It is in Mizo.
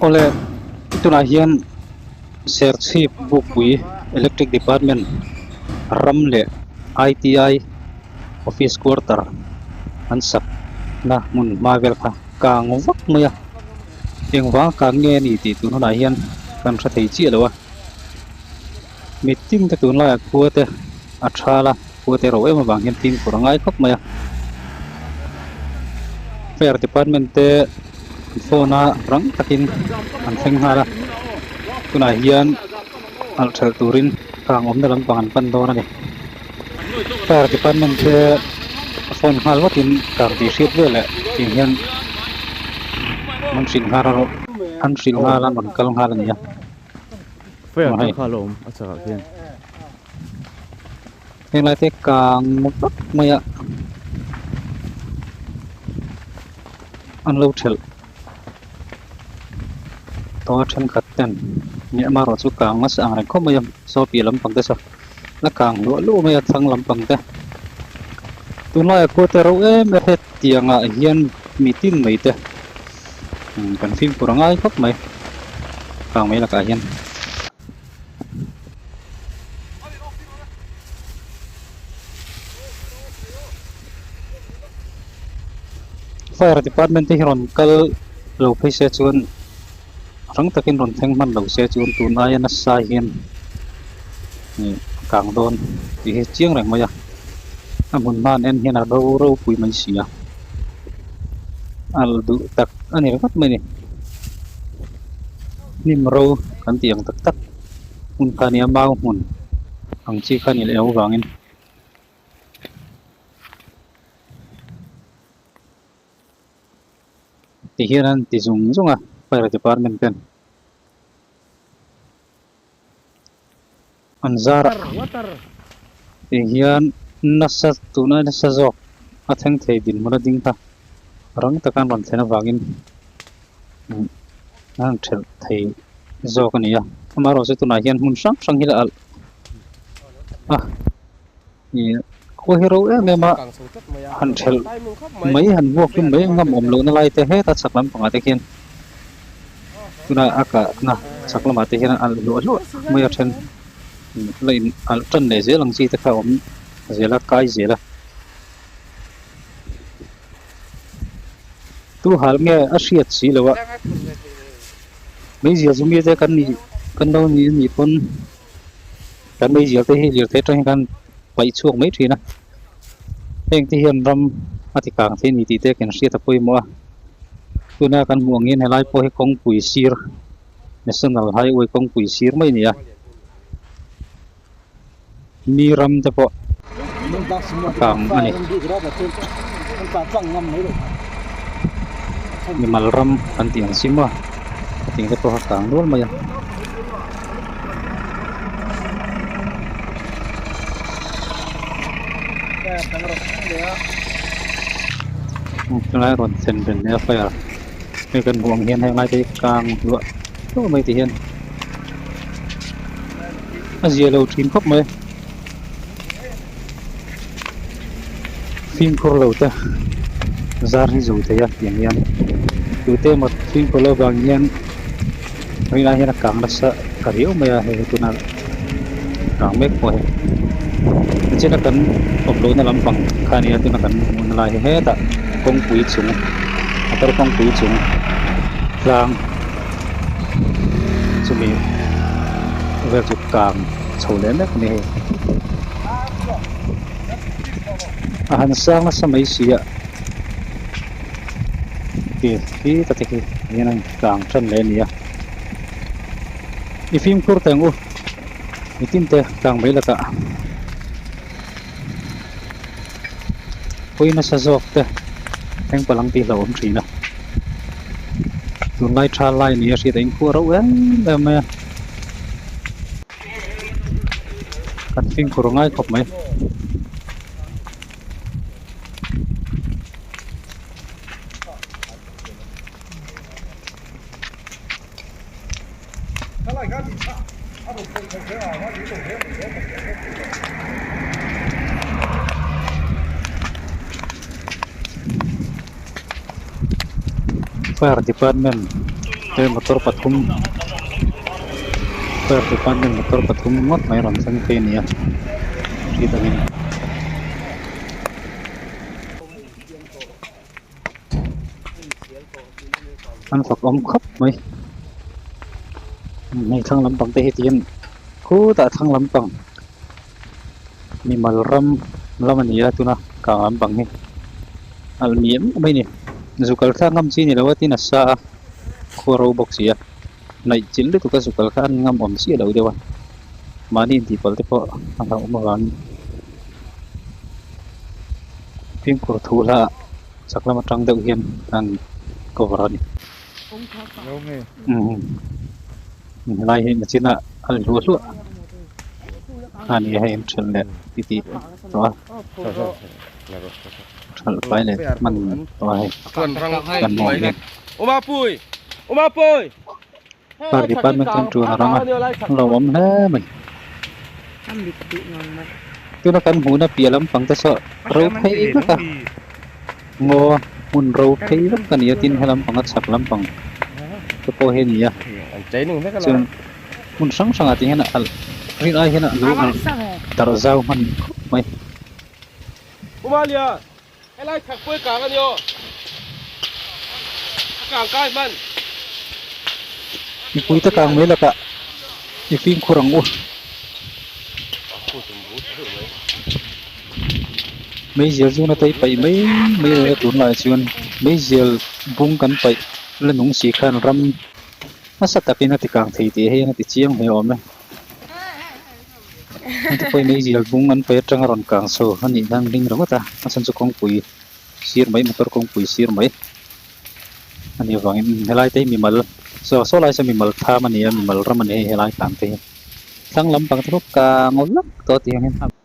Awle tunah hian Serchhip Bukpui Electric Department ram leh ITI office quarter an sak na hmun hma vel kha kang vak mai a engvang a kang nge a ni tih tun hunah hian kan hre thei chiah lo a mitin te tunlaiah khua te a thal a khua te ro em avang hian fimkhur a ngai khawp mai a fire department te an phone a rang takin an thleng nghal a tunah hian alh thelh turin kang awmna lampang an pan dawn a ni fire department te a phone nghal vatin kang tih hriat veleh tiang hian an hrilh nghal a an hrilh nghal a an rawn kal nghal a ni a. Fire te kha a lo awm a chakah khian. Henglai te kang vak mai a an lo thelh tawh a thenkhat ten Myanmar erawh chu kang nasa ang reng khawp mai a saw piah lampang te saw la kang hluah luah mai a thlang lampang te tunlaiah khua te ro em em hetiangah hian mitin mai te kan fimkhur a ngai khawp mai kang mai lakah hian. Fire department te hi rawn kal lo phei se chuan rang takin rawn thleng hman lo se chuan tun aia nasa hian ih a kang dawn tih hi chiang reng mai a a hmun hman en hian a ro ropui mai si a alh duh tak a ni ringawt mai a ni hnim ro kan tih ang tak tak hmun kha a nia mau hmun ang chi kha a nih leh loh avangin. Ti hian an ti zung zung a fire department ten an zar a ti hian nasa tuna nasa zawk a thleng thei dinhmun a ding kha rang taka an rawn thlen avangin an rawn thelh thei zawk a ni a amaherawhchu tunah hian hmun hrang hrang hi la alh a. Ih khua hi ro em em a han thelh mai han vuak hlum mai ngam awm lohna lai te heta chhak lampangah te khian tuna a kahna chhak lamah te hian a alh hluah hluah mai a then la in alh tan leh zel ang chi te kha a awm zel a kai zel a tu hal nge a hriat si lo a meizial zumi te kan nih kan lo nih anih pawn. Kan meizial te hi lirthei atang hian kan paih chhuak mai thin a, heng te hian ram a ti kang thei a ni tih te kan hriat a pawimawh a, tuna kan hmuh ang hian helai pawh hi kawngpui sir national highway kawngpui sir mai a ni a, mi ram te pawh a kang a ni, mimal ram kan tih ang chi maw hetiang te pawh a kang nual mai a. Helai rawn thlen ven leh a fire hei kan hmuh ang hian heng lai te hi kang hluah hluah mai ti hian a zia lo thin khawp mai fimkhur lo te zar hi zo thei a tiang hian tute emaw fimkhur loh avang hian Helai hian a kang nasa ta riau mai a hei hi tuna kang mek pawh hi tichuan a kan awm lohna lampang kha a ni a tuna kan hmuhna lai hi hetah kawngpui chung motor kawngpui chung tlang chumi vel chu kang chho leh mek a ni hei a han sang nasa mai si a ti hi ta te khi hian a kang tan leh a ni a i fimkhur teh ang u mitin te kang mai lakah pawi nasa zawk te thleng palang tih hlauhawm thin a tunlai tha lai ni a hriat a inkhua reuh em em mai a kan fimkhur ngai khawp mai. Fire department. He motor pathum fire department motor pathum ngawt mai rawn thleng phei a ni a ri dangin. An fak awm khawp mai hei thlang lampang te hi ti hian khutah thlang lampang mimal ram lam a ni a tuna kang lampang hi alh miam mai a ni zu kal thlak ngam chi a ni lo a tin a sa a khua ro bawk si a hnaih chilh lutuk a zu kal kha an ngam awm chiah lo deuh a mahni intihpalh te pawh a hlauhawm avangin fimkhur thu hla ah chak lam atang deuh hian an cover a ni helai hi nachin ah a hluah hluah a ni a hei an thelh leh titih tawh a thelh fai leh hman tawh a hei kan hmuh ang hian Fire department chuan ṭuan a rang a an lo awm hle mai tuna kan hmuhna piah lampang te saw ro phei vek a ngaw hmun ro phei vek a ni a tin he lampang a chhak lampang te pawh hi a ni a chuan hmun hrang hrangah tih hian a alh rin ai hian a lo alh darh zau hman khawp mai. Helai thak pawi kang a ni aw. A kang kai hman. Mipui te kang mai lakah i fimkhur ang u. Meizial zuna te i paih mai mai lo a tunlai chuan meizial bung kan paih la nung si khan ram nasa takin a ti kang thei tih hian a ti chiang hle awm e. Hengte pawhin meizial bung an paih atanga rawn kang chho a nih hian ring ringawt a, a chhan chu kawngpui sir mai motor kawngpui sir mai a nih avangin helai te hi mimal saw saw lai saw mimal thlam a ni a mimal ram a ni a hei helai kang te hi thlang lampang te pawh kang aw lak tawh tih ang hian.